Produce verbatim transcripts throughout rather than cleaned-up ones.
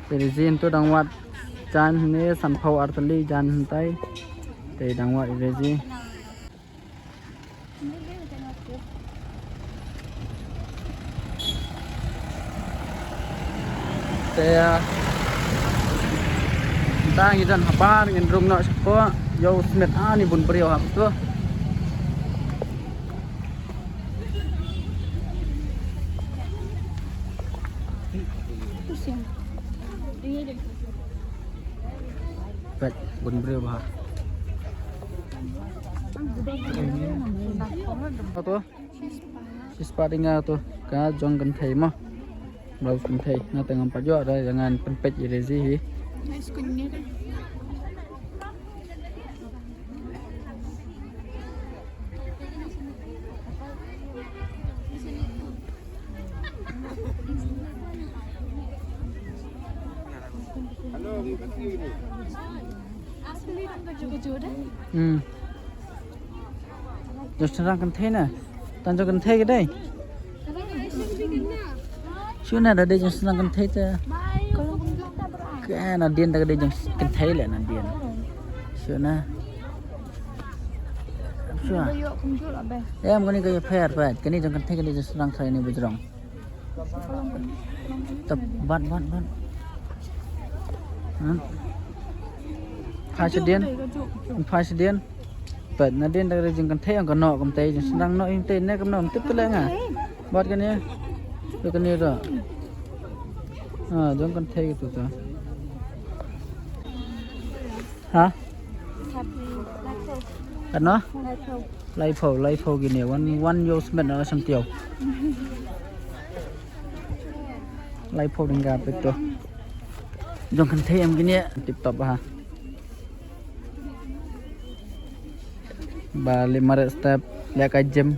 Te Rezi hyntu dang wad jan ne sanphew artylli jan hyntai. Te dang wad Rezi. Te, ah, tang ngi jan habar ngin rung noh shapoh, ïoh smet ani bun briew hap tu. Peit, bun briew bha. Apa tu? Shispah dynga tu ka jong kynthei mo. Blouse kynthei nga tang ngam pat ïoh da, ïa ngan pynpeit ïa Rezi hi. Hmm. Jong shynrang kynthei na. Tang jong kynthei ka dei. Shu na da dei jong shynrang kynthei te. Ka na dien da ka dei jong kynthei leh na dien. Shu na. Shu. Em kani ka ïapher pat. Kani jong kynthei kani jong shynrang trai ni bujrong. Tep, bat, bat, bat. Hmm. Phai shadien. Phai shadien. Peit, nadien da ka dei jong kynthei ong ka noh kumtei, jong shynrang noh kumtei, ne kam noh, tip te leh nga. Bat kane. Te kane ruh. Ha, jong kynthei tu tu. Ha? Katno? Laiphew, laiphew kine, wan, wan ïoh smet na Syiemtiaw. Laiphew dynga peit to. Jong kynthei em kine, tip top ha. Ba leit mareh step, leit ka gym.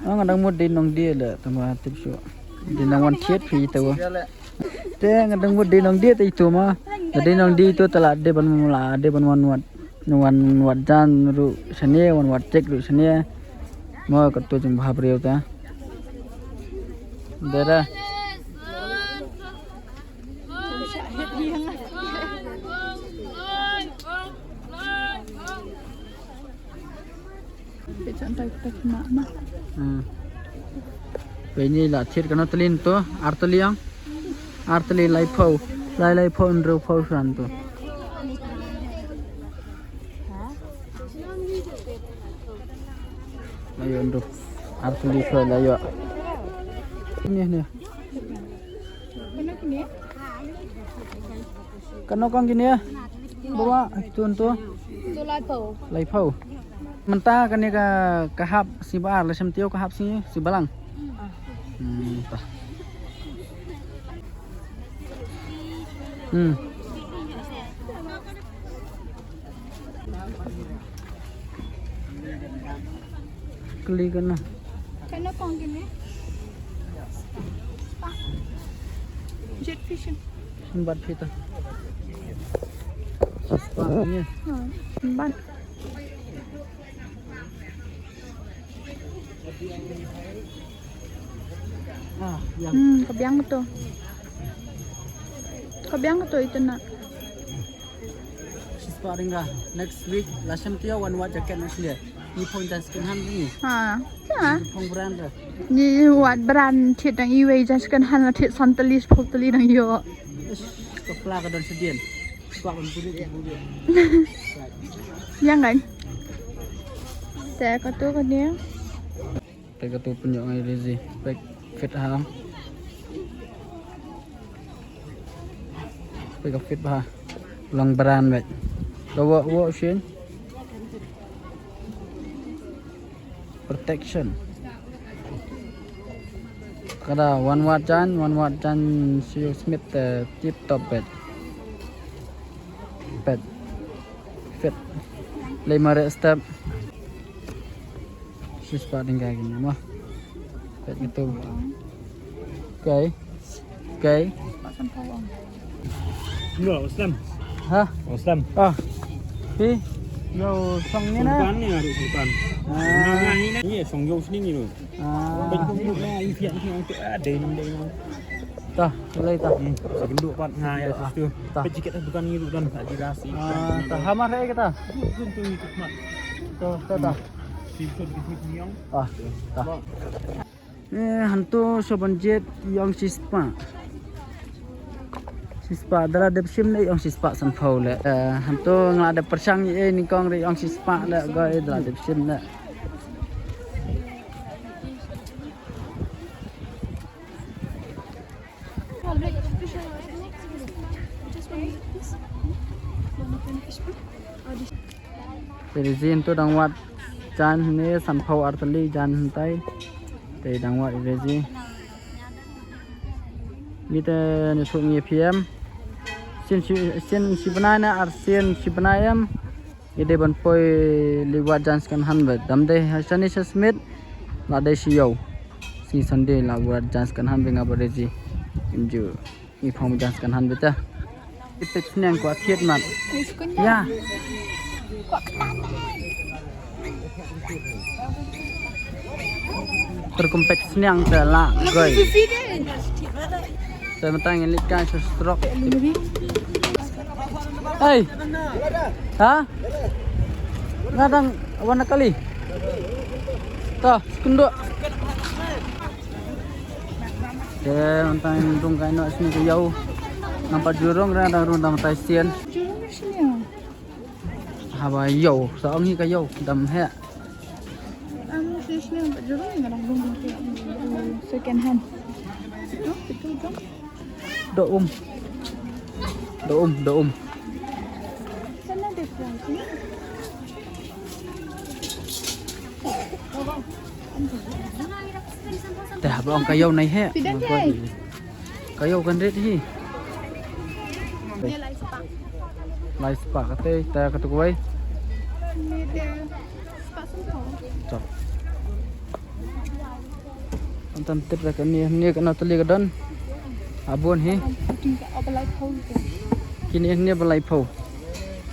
Ah, nga dang mut dei nongdie leh, tang ba tip shuh. Dei nang wan thied phi ito. Te nga dang mut dei nongdie te ito ma. Nga dei nongdie ito te la dei ban mula, dei ban wan wad. Wan wad jan ruh shane, wan wad chek ruh shane. Mo kato jong bha briew ta. Dei da. Hmm. Peit ni la thied kano tylli to, ar tylli ong. Ar tylli laiphew, lai laiphew hynriewphew shwan to. Lai ïoh hynriew, ar tylli shwan lai ïoh. Ni ni. Kano kong kine? Bawa, tun tu. Tu laiphew. Laiphew. Mynta kane ka, ka hap sngi ba ar, la shem tio ka hap sngi, sngi balang. Hmm, ta. Hmm. Kali kane. Kano kong kine? Jet fishing. Bat phi ta. Bat ni. Hmm, bat. Ah, ya. Hmm, ka biang to. Ka biang to ito na. Shispah dynga. Next week la shem tio wan wad jacket na shle. Ni phong jan second hand ni. Ha. Ya. Phong brand ra. Ni wad brand thied dang iwei jan second hand la thied san tylli, shiphew tylli dang ïoh. Ish, ka pla ka don shadien. Ka ban budik, budik. Yang kan? Te kato kane. Te kato pynïoh ngai Rezi. Pek fit ha. Pek ka fit bha. Long brand bek. Ka wok wok shin. Protection. Kada wan wad jan, wan wad jan shu Smith te tip top bad. Bad. Fit. Lima rek step. Shispah tinggal gini mah. Bad gitu. Okay. Okay. Enggak, Oslam. Hah? Oslam. Ah. Pi. Yo, song ni na. Sultan ni, Arif Sultan. Ah. Nah, ini, ini song yo sini ni tu. Ah. Baik tu ni, ini pihak ni, orang tu, ah, dai nang, dai nang. Tah, mulai tah. Hmm, sa kynduh pat nga ïa. Tah. Sa tu. Tah. Peit jaket bukan ni tu dan tak jelas. Ah, tah, hamar hai kata. Tu, tu, tu, tu, mat. Tah, tah, tah. Si tu, tu, tu, tu, yang. Ah, tah. Eh, hangto sha ban jied ïong shispah. Shispah da la dep shim ne ïong shispah sanphew le. Eh, hangto nga la dep pyrshang ïa nyngkong re ïong shispah le, goi da la dep shim le. Te Rezi hangto dang wad jan ne, sanphew artylli jan hangtai. Te dang wad Rezi. Ngi te ne thung ngi P M. Sien shi, sien shi bnai ne arsien shi bnai em. Ngi dei ban poi li wad jan second hand bad. Dam dei ha shane sha Smit. La dei shi ïew. Sngi Sunday la wad jan second hand bad nga bad Rezi. Im ju. Ngi phong jan second hand bad ta. Ipek sniang kwah thied mat. Ya. Terkumpet sniang te la goi. Te mynta ngin leit kai sha stroke. Hei. Ha? Nga dang wan na kali. Ta, skunduk. Te mynta ngin rung kai noh sini ka ïew. Nampak jurong re dang rung dang tai sien. Haba ïew, sa ong hi ka ïew, dam heh. Second hand. Do um. Do um, do um. Te haba ong ka ïew nai heh. Ka ïew kan rit hi. Lai spah kata, te kata kuwei. Chop. Antan tip da kane, ne kana tali ka don. Abun hi. Kine ne ba laiphew.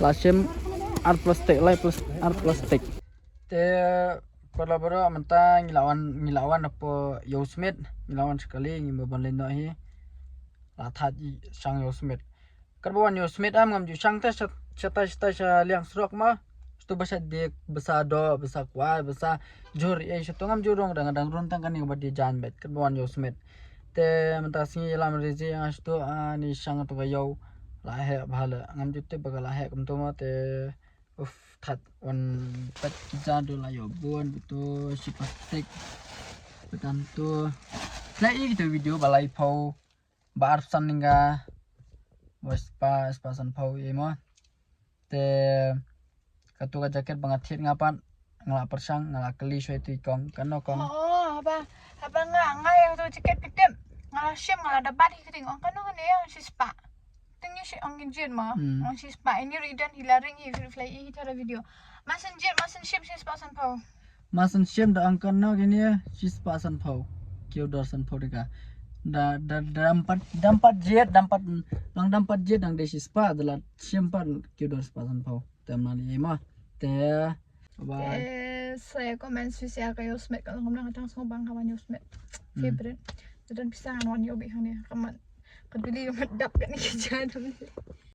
La shim ar plastik, lai plas-, ar plastik. Te para bro mynta ngi la wan, ngi la wan hapoh ïew Smit, ngi la wan shakali ngi ba ban leit noh hi. La thait shang ïew Smit. Katba wan ïew Smit am ngam ju shang te sha, shatai shatai sha liang surok ma. Shatu ba sha dik, ba sha doh, ba sha kwai, ba sha jhur ei shatu ngam ju rung, dang dang rung tang kane ba die jan bet katba wan ïew Smit. Te mynta sngi lam Rezi nga shatu ani shang tu ka ïew la heh bha le ngam ju tip ba ka la heh kumto ma te. Uf, thait wan peit ki ja du la ïoh bun bitu shi plastik. Betan tu. Khlei i kitu video ba laiphew ba arphew san lynga. Ba spah, spah sanphew i mo. Te katu ka jaket ba nga thied nga pat nga la pyrshang nga la kylli shwa itu i kong kano kong. Oh, haba, haba nga, nga ïa katu jaket ka tip. Nga la shim, nga la da bat hi ka ting ong kano kane ïa shi spah. Teng ïa shi ong kin jied ma. Hmm. Ong shi spah ini ri don hi la ring hi fi fly hi tara video. Ma syn jied ma syn shim shi spah sanphew. Ma syn shim da ong kano kine shi spah sanphew. Kiew dor sanphew dei ka. Da, da, da dam pat, dam pat jied, dam pat, long dam pat jied dang dei shi spah da la shim pat kiew dor spah sanphew. Te mna li ma. Te. Bye. Te sa comment shuwa ka ïew Smit ka long kumno ka tang sngewbang ka wan ïew Smit. Hmm. Favorite. Te don pisa ngan wan ïew beit hangne. Ka mat. Ka duli ka mat dap kane ka ja duli.